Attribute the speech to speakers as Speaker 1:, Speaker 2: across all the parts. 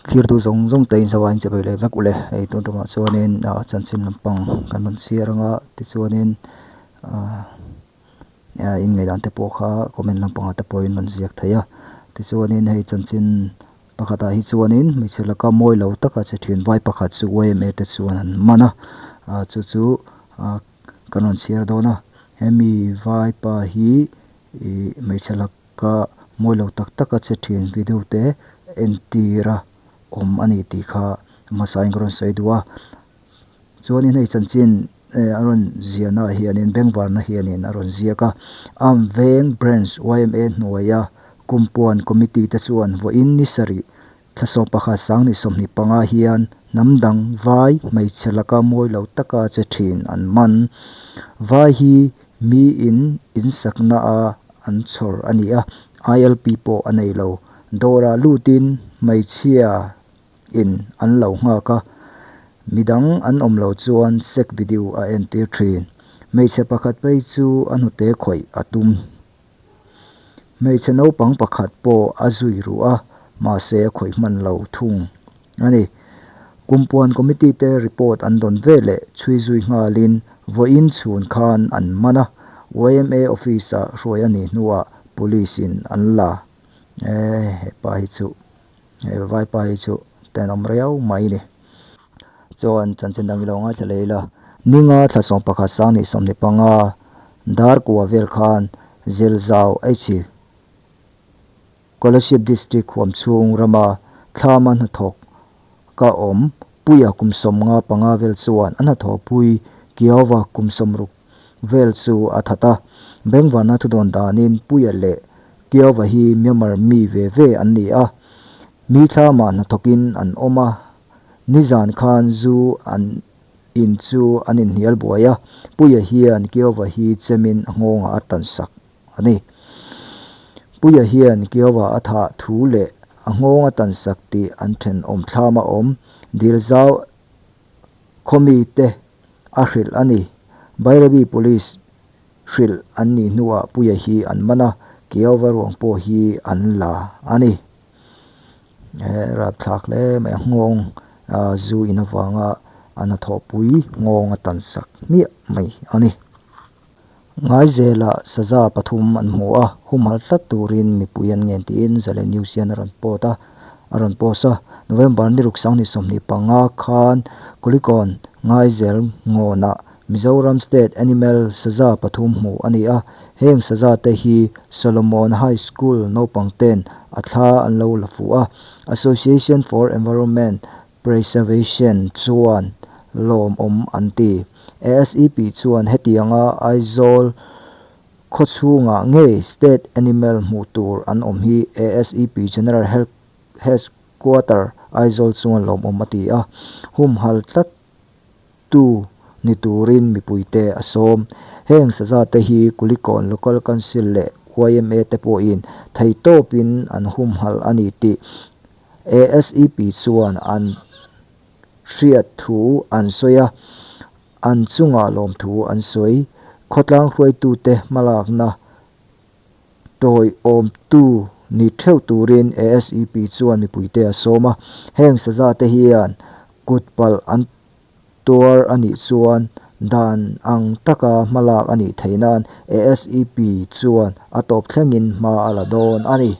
Speaker 1: Thirtu zawng zawng te in zavain che bai leh vek ule hei tun tumah chuanin ah chanchin lampang kan rawn chhiar anga tichuanin ah in ngaihdan te pawh kha comment lampangah te pawhin rawn ziak thei a tichuanin hei chanchin pakhatah hi chuanin hmeichhe laka mawi lo taka che thin vai pakhat chu yma te chuan an man a ah chu chu ah kan rawn chhiar dawn a hemi vaipa hi ih hmeichhe lak-- Ka mawi lo tak tak a che thin video te entir a awm a ni tih kha hmasa in ka rawn sawi duh a. Chuanin hei chanchin eh a rawn ziahna ah hianin bengvarna hianin a rawn ziak a. Arm Veng Branch yma hnuaia Kumpuan Committee te chuan vawiin ni sarih thlasawm pakhat sang ni 25 hian hnam dang vai hmeichhe laka mawi lo taka che thin an man. Vai hi Miin insakna a an chhawr a ni a, ILP pawh a nei lo. Dawrah lutin hmeichhia in an lo nghak a, midang an awm lo chuan sek video a entir thin. Hmeichhe pakhat phei chu a hnute khawih a tum. Hmeichhe naupang pakhat pawh a zui ruh a, mahse a khawih hman lo thung a ni. Kumpuan Committee te report an dawn veleh chhui zui nghalin vawiin chhun khan an man a, yma office ah hruai a nih hnuah police in an la. E hepa hi chu, he vaipa hi chu tenawm riau mai ni. Chuan chanchin dang i lo ngaithla leh ila. Ninga thla 11 sang ni 25 dar kua vel khan Zelzau H. Kolasib District huam chhung rama thlama hnathawk ka awm Puia kum 55 vel chuan a hnathawhpui Kiauva kum 60 vel chu a that a. Bengvarna thudawn danin Puia leh Kiauva hi Myanmar mi ve ve an ni a. Mi thlama hnathawkin an awm a, nizan khan zu an in chu an inhnial buai a, Puia hian Kiauva hi chemin a nghawngah a tansak a ni. Puia hian Kiauva a thah thu leh a nghawng a tansak tih an thenawm thlam a awm Dilzau khawmi te a hrilh a ni. Bairabi Police hrilh an nih hnuah Puia hi an man a, Kiauva ruang pawh hi an la a ni. He rapthlak hle mai a nghawng zu in avanga a hnathawhpui nghawng a tansak hmiah mai a ni. Ngaizelah saza pathum an hmu a, humhal tlat turin mipui an ngen tiin Zalen News hian a rawn post a, a rawn post a. November ni ruk sang ni 25 khan Kulikawn Ngaizel ngawnah Mizoram State Animal saza pathum hmuh a ni a, heng saza te hi Solomon High School naupang ten a thla an lo la fuh a, Association for Environment Preservation chuan lawmawm an ti. ASEP chuan hetianga Aizawl khawchhungah ngei State Animal hmuh tur an awm hi ASEP General Headquarter Aizawl chuan lawmawm a ti a, humhal tlat tu ni turin mipuite a sawm. Heng saza te hi Kulikawn Local Council leh yma te pawhin theihtawpin an humhal a ni tih ASEP chuan an hriat thu an sawi a, an chungah lawmthu an sawi. Khawtlang hruaitute hmalakna tawiawmtu ni theuh turin ASEP chuan mipuite a sawm a. Heng saza te hian kut palh an tuar a nih chuan dan ang taka hmalak a nih theih nan ASEP chuan a tawp thlengin hma a la dawn a ni.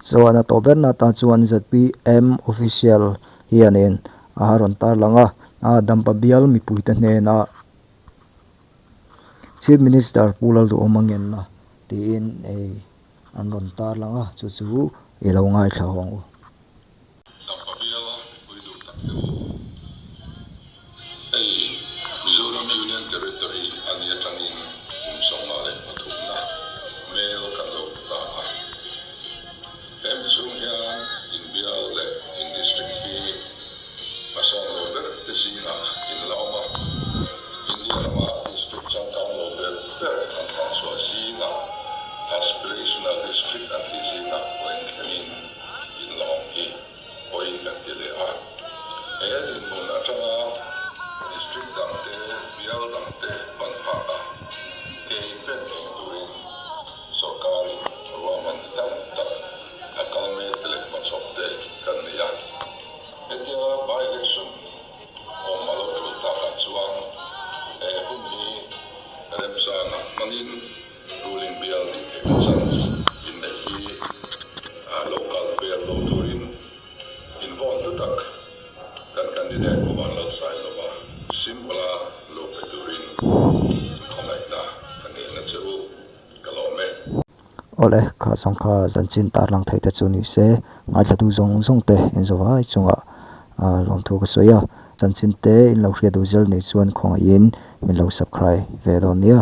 Speaker 1: Chuan a tawh berna atan chuan zpm official hianin a rawn tarlang a, a Dampa bial mipuite hnena Chief Minister Pu Lalduhawma ngenna tiin ei an rawn tarlang a, chu chu i lo ngaithla ho ang u.
Speaker 2: Dampa bial mipui duh tak te u. Hei Mizoram Union Territory a nih atangin kum 53 na mail kan lo pu ta a. He mi chhung hian in bial leh in district hi hmasawn lo ber te zingah in la awm a. India rama district changkang lo ber ber an thlang chhuah zingah aspirational district an tih zingah pawhin thlengin in la awm hi pawi kan ti leh a. He dinhmun atanga district dangte, bial dangte pan phak a, ke inpen thei turin sorkarin ruahman tam tak. Remchanga hmangin ruling bial nih theihna chance in neih hi lo kal pel lo turin in vawn hlu tak kan candidate Pu Vanlalsailova symbol-a lo pe turin inkhawngaihna ka ngen a che u, ka lawm e.
Speaker 1: Awle, kha zawng kha zanchin tarlang theih te chu ni se, ngaithlatu zawng zawng te in zawhai chungah lawmthu ka sawi a, chanchin te in lo hriat duh zel nei chuan khawngaihin min lo subscribe ve dawn nia.